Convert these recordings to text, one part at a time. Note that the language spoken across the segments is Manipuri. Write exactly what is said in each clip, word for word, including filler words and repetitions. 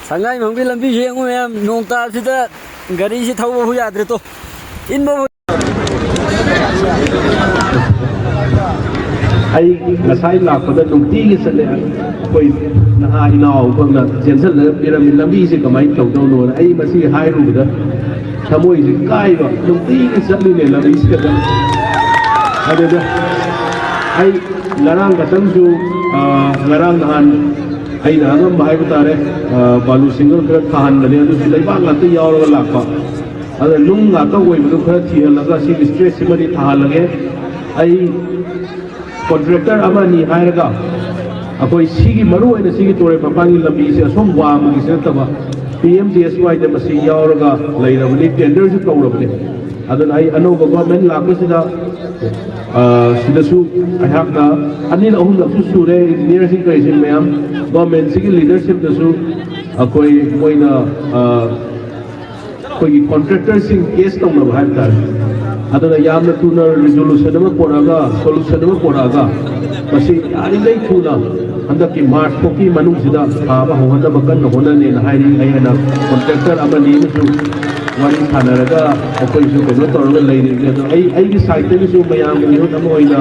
ꯁꯉꯥꯏꯃꯨꯡꯒꯤ ꯂꯝꯕꯤꯁꯦ ꯌꯦꯡꯉꯨ ꯃꯌꯥꯝ, ꯅꯣꯡ ꯇꯥꯕꯁꯤꯗ ꯒꯥꯔꯤꯁꯤ ꯊꯧꯕ ꯐꯥꯎ ꯌꯥꯗ꯭ꯔꯦ ꯇꯣ꯫ ꯏꯟꯕ ꯐꯥꯎ ꯑꯩ ꯉꯁꯥꯏ ꯂꯥꯛꯄꯗ ꯅꯨꯡꯇꯤꯒꯤ ꯆꯠꯂꯦ꯫ ꯑꯩꯈꯣꯏ ꯅꯍꯥ ꯏꯅꯥꯎ ꯑꯃꯈꯛꯅ ꯆꯦꯟꯁꯤꯜꯂꯒ ꯄꯤꯔꯝꯃꯤ꯫ ꯂꯝꯕꯤꯁꯦ ꯀꯃꯥꯏꯅ ꯇꯧꯗꯧꯅꯣꯅ ꯑꯩ ꯃꯁꯤ ꯍꯥꯏꯔꯨꯕꯗ ꯊꯃꯣꯏꯁꯦ ꯀꯥꯏꯕ꯫ ꯅꯨꯡꯇꯤꯒꯤ ꯆꯠꯂꯤꯅꯦ ꯂꯝꯕꯤꯁꯤꯗ꯫ ꯑꯗꯨꯗ ꯑꯩ ꯉꯔꯥꯡ ꯈꯛꯇꯪꯁꯨ, ꯑ, ꯉꯔꯥꯡ ꯅꯍꯥꯟ ꯑꯩꯅ ꯑꯉꯝꯕ ꯍꯥꯏꯕ ꯇꯥꯔꯦ, ꯑ, ꯕꯥꯂꯨ ꯁꯤꯡꯒꯜ ꯈꯔ ꯊꯥꯍꯟꯕꯅꯦ, ꯑꯗꯨꯁꯨ ꯂꯩꯕꯥꯛ ꯉꯥꯛꯇ ꯌꯥꯎꯔꯒ ꯂꯥꯛꯄ꯫ ꯑꯗ ꯅꯨꯡ ꯉꯥꯛꯇ ꯑꯣꯏꯕꯗꯨ ꯈꯔ ꯊꯤꯍꯜꯂꯒ ꯁꯤꯒꯤ stretch ꯁꯤꯃꯗꯤ ꯊꯥꯍꯜꯂꯒꯦ꯫ ꯑꯩ contractor ꯑꯃꯅꯤ ꯍꯥꯏꯔꯒ ꯑꯩꯈꯣꯏ ꯁꯤꯒꯤ, ꯃꯔꯨ ꯑꯣꯏꯅ ꯁꯤꯒꯤ ꯇꯨꯔꯦꯜ ꯃꯄꯥꯟꯒꯤ ꯂꯝꯕꯤꯁꯦ ꯑꯁꯣꯝ ꯋꯥꯡꯃꯒꯤꯁꯤ ꯅꯠꯇꯕ, P M G S Y ꯗ ꯃꯁꯤ ꯌꯥꯎꯔꯒ ꯂꯩꯔꯕꯅꯤ, tender ꯁꯨ ꯇꯧꯔꯕꯅꯤ꯫ ꯑꯗꯨꯅ ꯑꯩ ꯑꯅꯧꯕ government ꯂꯥꯛꯄꯁꯤꯗ, ꯑ, ꯁꯤꯗꯁꯨ ꯑꯩꯍꯥꯛꯅ ꯑꯅꯤꯔꯛ ꯑꯍꯨꯝꯂꯛꯁꯨ ꯁꯨꯔꯦ, engineer ꯁꯤꯡ ꯀꯔꯤꯁꯤꯡ ꯃꯌꯥꯝ, government ꯁꯤꯒꯤ leadership ꯇꯁꯨ ꯑꯩꯈꯣꯏ ꯃꯣꯏꯅ, ꯑ, ꯑꯩꯈꯣꯏꯒꯤ contractor ꯁꯤꯡ case ꯇꯧꯅꯕ ꯍꯥꯏꯕ ꯇꯥꯔꯦ꯫ ꯑꯗꯨꯅ ꯌꯥꯝꯅ ꯊꯨꯅ resolution ꯑꯃ ꯄꯨꯔꯛꯑꯒ, solution ꯑꯃ ꯄꯨꯔꯛꯑꯒ, ꯃꯁꯤ ꯌꯥꯔꯤꯉꯩ ꯊꯨꯅ ꯍꯟꯗꯛꯀꯤ March ꯐꯥꯎꯒꯤ ꯃꯅꯨꯡꯁꯤꯗ ꯁꯥꯕ ꯍꯧꯍꯟꯅꯕ ꯀꯟꯅ ꯍꯣꯠꯅꯅꯦꯅ ꯍꯥꯏꯔꯤ꯫ ꯑꯩ ꯍꯥꯏꯅ contractor ꯑꯃꯅꯤ ꯑꯃꯁꯨ ꯋꯥꯔꯤ ꯁꯥꯟꯅꯔꯒ ꯑꯩꯈꯣꯏꯁꯨ ꯀꯩꯅꯣ ꯇꯧꯔꯒ ꯂꯩꯔꯤꯕꯅꯤ꯫ ꯑꯗꯣ ꯑꯩ, ꯑꯩꯒꯤ side ꯇꯒꯤꯁꯨ ꯃꯌꯥꯝꯒꯤ ꯃꯤꯍꯨꯠ ꯑꯃ ꯑꯣꯏꯅ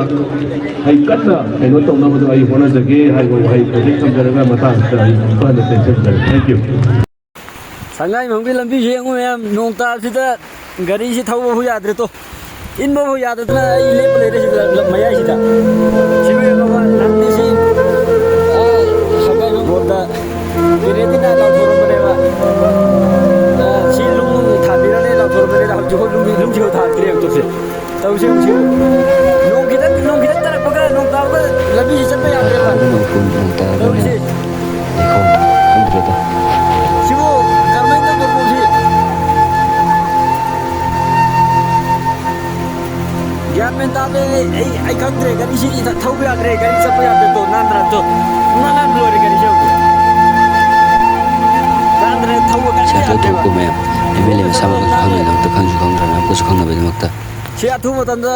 ꯑꯩ ꯀꯟꯅ ꯀꯩꯅꯣ ꯇꯧꯅꯕꯗꯣ ꯑꯩ ꯍꯣꯠꯅꯖꯒꯦ ꯍꯥꯏꯕ ꯋꯥꯍꯩ ꯈꯖꯤꯛ ꯊꯝꯖꯔꯒ ꯃꯇꯥꯡꯁꯤꯗ ꯑꯩ ꯑꯃꯨꯛꯀ ꯍꯟꯅ ꯇꯦꯟꯁꯤꯟꯖꯔꯦ꯫ Thank you꯫ ꯁꯉꯥꯏꯃꯨꯡꯒꯤ ꯂꯝꯕꯤꯁꯦ ꯌꯦꯡꯉꯨ ꯃꯌꯥꯝ, ꯅꯣꯡ ꯇꯥꯕꯁꯤꯗ ꯒꯥꯔꯤꯁꯤ ꯊꯧꯕ ꯐꯥꯎ ꯌꯥꯗ꯭ꯔꯦ ꯇꯣ꯫ ꯏꯟꯕ ꯐꯥꯎ ꯌꯥꯗꯗꯅ ꯑꯩ ꯂꯦꯞꯄ ꯂꯩꯔꯦ ꯁꯤꯗ, ꯂꯝ ꯃꯌꯥꯏꯁꯤꯗ꯫ ꯁꯤꯕꯨ ꯌꯦꯡꯉꯣꯕ, ꯂꯝꯕꯤꯁꯤ, ꯑꯥ, ꯁꯉꯥꯏꯃꯨꯡ ꯔꯣꯗ ꯄꯦꯔꯦꯟꯁꯤꯅ ꯂꯥꯎꯊꯣꯔꯛꯄꯅꯦꯕ꯫ ꯑꯥ, ꯁꯤ ꯂꯨꯝ ꯊꯥꯕꯤꯔꯅꯤ ꯂꯥꯎꯊꯣꯔꯛꯄꯅꯤꯅ ꯍꯧꯖꯤꯛꯐꯥꯎ ꯂꯨꯝ, ꯂꯨꯝꯁꯤꯐꯥꯎ ꯊꯥꯕꯤꯔꯦ ꯍꯧꯖꯤꯛꯁꯦ꯫ ꯇꯧꯁꯦ ꯍꯧꯖꯤꯛ꯫ ꯅꯣꯡ ꯈꯤꯇꯪ, ꯅꯣꯡ ꯈꯤꯇꯪ ꯇꯥꯔꯛꯄꯒ, ꯅꯣꯡ ꯇꯥꯕꯒ ꯂꯝꯕꯤꯁꯤ ꯆꯠꯄ ꯌꯥꯗ꯭ꯔꯦꯕ꯫ ꯅꯣꯡ ꯇꯥꯕꯅ ꯇꯧꯔꯤꯁꯦ꯫ ꯂꯩꯈꯣꯝ ꯈꯪꯗ꯭ꯔꯦꯗ꯫ ꯁꯤꯕꯨ ꯀꯔꯝꯍꯥꯏꯅ ꯇꯧꯗꯧꯅꯣ ꯁꯤ? ꯒ꯭ꯌꯥꯟ ꯃꯦꯟ ꯇꯥꯗꯦ꯫ ꯑꯩ, ꯑꯩ, ꯑꯩ ꯈꯪꯗ꯭ꯔꯦ꯫ ꯒꯥꯔꯤꯁꯤ ꯊ-, ꯊꯧꯕ ꯌꯥꯗ꯭ꯔꯦ꯫ ꯒꯥꯔꯤ ꯆꯠꯄ ꯌꯥꯗ꯭ꯔꯦ꯫ ꯇꯣ, ꯅꯥꯟꯗ꯭ꯔꯥ? ꯇꯣ, ꯅꯥꯟ, ꯅꯥꯟ ꯂꯣꯏꯔꯦ ꯒꯥꯔꯤꯁꯦ ꯍꯧꯖꯤꯛ꯫ ꯅꯥꯟꯗ꯭ꯔꯦ, ꯊꯧꯕ ꯀꯔꯤꯝꯇ ꯁꯤ ꯑꯗꯨ ꯌꯥꯗ꯭ꯔꯦꯕ꯫ ꯊꯣꯛꯄ ꯃꯌꯥꯝ꯫ M L A ꯃꯁꯥꯃꯛꯅꯁꯨ ꯈꯪꯗꯅ ꯑꯝꯇ ꯈꯪꯁꯨ ꯈꯪꯗ꯭ꯔꯅ ꯑꯃꯨꯛꯀꯁꯨ ꯈꯪꯅꯕꯒꯤꯗꯃꯛꯇ꯫ ꯁꯤ ꯑꯊꯨꯕ ꯃꯇꯝꯗ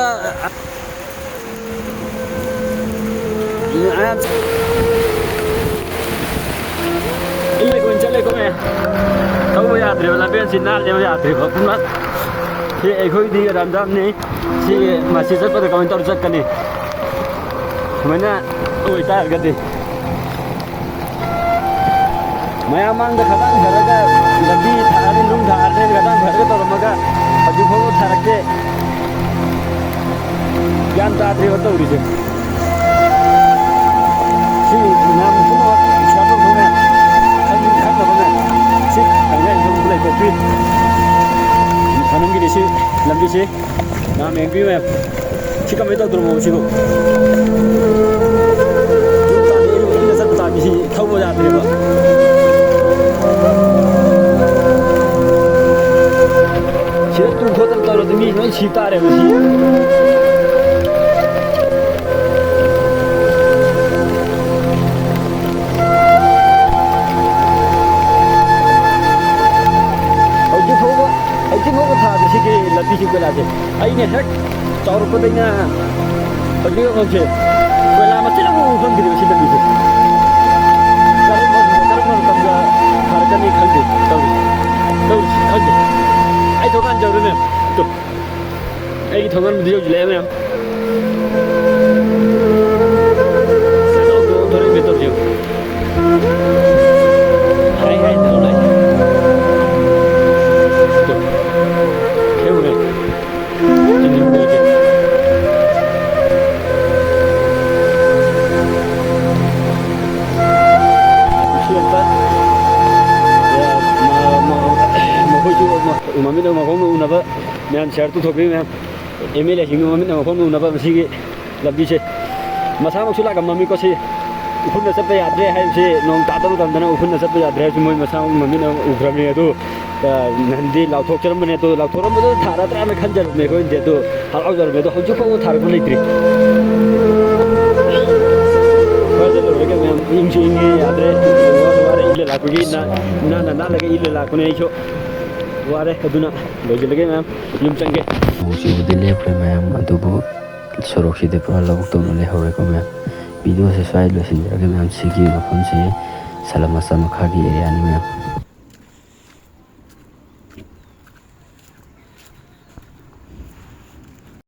ꯑꯩ ꯂꯩꯈꯣꯝ ꯆꯠꯂꯦ꯫ ꯊꯧꯕ ꯌꯥꯗ꯭ꯔꯦꯕ, ꯂꯝꯕꯦꯟꯁꯤ ꯅꯥꯜꯂꯦꯕ, ꯌꯥꯗ꯭ꯔꯦꯕ꯫ ꯄꯨꯟꯅ ꯁꯤ ꯑꯩꯈꯣꯏꯗꯤ ꯔꯝꯖꯥꯟꯅꯤ꯫ ꯁꯤ ꯃꯁꯤ ꯆꯠꯄꯗ ꯀꯃꯥꯏꯅ ꯇꯧꯔ ꯆꯠꯀꯅꯤ? ꯁꯨꯃꯥꯏꯅ ꯑꯣꯏꯇꯥꯔꯒꯗꯤ ꯃꯌꯥꯝ ꯃꯥꯡꯗ ꯈꯗꯥꯡ ꯐꯔꯒ ꯂꯝꯕꯤ ꯊꯥꯔꯅꯤ, ꯅꯨꯡ ꯊꯥꯔꯅꯤ, ꯈꯗꯥꯡ ꯐꯔꯒ ꯇꯧꯔꯝꯃꯒ ꯍꯧꯖꯤꯛ ꯐꯥꯎꯕ ꯊꯥꯔꯛꯇꯦ꯫ ꯒ꯭ꯌꯥꯟ ꯇꯥꯗ꯭ꯔꯦꯕ ꯇꯧꯔꯤꯁꯦ꯫ ꯁꯤ ꯃꯌꯥꯝ ꯄꯨꯝꯅꯃꯛ ꯁꯤꯌꯥꯔ ꯇꯧꯊꯣꯛꯅ ꯈꯪ-, ꯈꯪꯅꯕꯅꯦ꯫ ꯁꯤ ꯈꯪꯅ ꯑꯩ ꯂꯩꯊꯣꯛꯄꯤ꯫ ꯃꯅꯨꯡꯒꯤꯗꯤ ꯁꯤ ꯂꯝꯕꯤꯁꯤ ꯃꯌꯥꯝ ꯌꯦꯡꯕꯤꯌꯨ ꯃꯌꯥꯝ꯫ ꯁꯤ ꯀꯃꯥꯏꯅ ꯇꯧꯗ꯭ꯔꯣꯃꯣ ꯁꯤꯕꯨ? ꯌꯨꯝ ꯇꯥꯟꯅ ꯏꯔꯨ ꯏꯜꯂ ꯆꯠꯄ ꯇꯥꯕꯤ ꯁꯤ ꯊꯧꯕ ꯌꯥꯗ꯭ꯔꯦꯕ꯫ ꯁꯤꯗ ꯇꯨ ꯈꯣꯠꯇꯅ ꯇꯧꯔꯗꯤ ꯃꯤ ꯂꯣꯏ ꯁꯤ ꯇꯥꯔꯦꯕ ꯁꯤ꯫ ꯍꯧꯖꯤꯛ ꯐꯥꯎꯕ, ꯍꯧꯖꯤꯛ ꯐꯥꯎꯕ ꯊꯥꯗ꯭ꯔꯤ ꯁꯤꯒꯤ ꯂꯝꯕꯤꯁꯤ ꯀꯣꯏꯂꯥꯁꯦ꯫ ꯑꯩꯅ ꯍꯦꯛ ꯆꯥꯎꯔꯛꯄꯗꯩꯅ ꯍꯧꯖꯤꯛ ꯐꯥꯎꯁꯦ ꯀꯣꯏꯂꯥ ꯃꯆꯦꯠ ꯑꯃ ꯎꯕ ꯐꯪꯗ꯭ꯔꯤꯕ ꯁꯤ ꯂꯝꯕꯤꯁꯦ꯫ ꯀꯔꯝꯕ, ꯀꯔꯝꯕ ꯃꯇꯝꯗ ꯐꯔꯛꯀꯅꯤ ꯈꯪꯗꯦ ꯇꯧꯔꯤꯁꯦ꯫ ꯇꯧꯔꯤꯁꯦ ꯈꯪꯗꯦ꯫ ꯑꯩ ꯊꯣꯛꯀꯥꯟ ꯌꯧꯔꯦ ꯃꯌꯥꯝ꯫ ꯇꯨ꯫ ꯑꯩꯒꯤ ꯊꯣꯡꯒꯥꯟꯕꯨꯗꯤ ꯌꯧꯁꯤꯜꯂꯛꯑꯦ ꯃꯌꯥꯝ꯫ ꯆꯠꯂꯣ, ꯊꯣꯔꯛꯏ ꯃꯦꯇꯔꯁꯦ ꯌꯦꯡꯉꯨ꯫ ꯍꯥꯏ ꯍꯥꯏ ꯇꯧꯔ ꯂꯥꯛꯑꯦ꯫ ꯇꯨ꯫ ꯌꯦꯡꯉꯨꯅꯦ꯫ ꯆꯤꯡꯁꯤꯟꯕ ꯂꯩꯇꯦ꯫ ꯁꯤ ꯑꯝꯇ, ꯑ, ꯃ-, ꯃ-, ꯃꯈꯣꯏꯁꯨ ꯃ-, ꯃꯃꯤꯠꯅ ꯃꯈꯣꯡꯅ ꯎꯅꯕ ꯃꯌꯥꯝ ꯁꯤꯌꯥꯔ ꯇꯧꯊꯣꯛꯄꯤꯌꯨ ꯃꯌꯥꯝ꯫ ꯑꯦꯝ ꯑꯦꯜ ꯑꯦꯁꯤꯡꯒꯤ ꯃꯃꯤꯠꯅ ꯃꯈꯣꯡꯅ ꯎꯅꯕ ꯃꯁꯤꯒꯤ ꯂꯝꯕꯤꯁꯦ꯫ ꯃꯁꯥꯃꯛꯁꯨ ꯂꯥꯛꯂꯝꯃꯃꯤꯀꯣ ꯁꯤ꯫ ꯎꯐꯨꯟꯗ ꯆꯠꯄ ꯌꯥꯗ꯭ꯔꯦ ꯍꯥꯏꯕꯁꯤ, ꯅꯣꯡ ꯇꯥꯗꯕ ꯃꯇꯝꯗꯅ ꯎꯐꯨꯟꯗ ꯆꯠꯄ ꯌꯥꯗ꯭ꯔꯦ ꯍꯥꯏꯕꯁꯤ ꯃꯣꯏ ꯃꯁꯥꯃꯛ ꯃꯃꯤꯠꯅ ꯎꯈ꯭ꯔꯕꯅꯤ꯫ ꯑꯗꯨ, ꯑ, ꯅꯍꯥꯟꯗꯤ ꯂꯥꯎꯊꯣꯛꯆꯔꯝꯕꯅꯦ꯫ ꯑꯗꯨ ꯂꯥꯎꯊꯣꯛꯔꯝꯕꯗꯨ ꯊꯥꯔꯗ꯭ꯔꯥꯅ ꯈꯟꯖꯔꯝꯃꯦ ꯑꯩꯈꯣꯏꯅꯗꯤ꯫ ꯑꯗꯨ ꯍꯔꯥꯎꯖꯔꯝꯃꯦ꯫ ꯑꯗꯣ ꯍꯧꯖꯤꯛ ꯐꯥꯎꯕ ꯊꯥꯔꯛꯄ ꯂꯩꯇ꯭ꯔꯤ꯫ ꯍꯣꯏ, ꯑꯗꯨ ꯂꯣꯏꯔꯒ ꯃꯌꯥꯝ ꯏꯪꯁꯨ ꯏꯪꯉꯦ, ꯌꯥꯗ꯭ꯔꯦ꯫ ꯋꯥꯁꯨ ꯋꯥꯔꯦ꯫ ꯏꯜꯂ ꯂꯥꯛꯄꯒꯤ ꯅꯥ-, ꯅꯥꯟꯅ ꯅꯥꯜꯂꯒ ꯏꯜꯂ ꯂꯥꯛꯄꯅꯦ ꯑꯩꯁꯨ꯫ ꯋꯥꯔꯦ꯫ ꯑꯗꯨꯅ ꯂꯣꯏꯁꯤꯜꯂꯒꯦ ꯃꯌꯥꯝ꯫ ꯌꯨꯝ ꯆꯪꯒꯦ꯫ ꯅꯣꯡ ꯆꯨꯕꯗꯤ ꯂꯦꯞꯈ꯭ꯔꯦ ꯃꯌꯥꯝ, ꯑꯗꯨꯕꯨ ꯁꯣꯔꯣꯛꯁꯤꯗꯤ ꯄꯨꯔꯥ ꯂꯧꯕꯨꯛꯇꯧꯅ ꯂꯩꯍꯧꯔꯦꯀꯣ ꯃꯌꯥꯝ꯫ ꯚꯤꯗꯤꯑꯣꯁꯦ ꯁ꯭ꯋꯥꯏ ꯂꯣꯏꯁꯤꯟꯖꯔꯒꯦ ꯃꯌꯥꯝ꯫ ꯁꯤꯒꯤ ꯃꯐꯝꯁꯤ ꯁꯂꯝ ꯑꯁ ꯃꯈꯥꯒꯤ ꯑꯦꯔꯤꯌꯥꯅꯤ ꯃꯌꯥꯝ꯫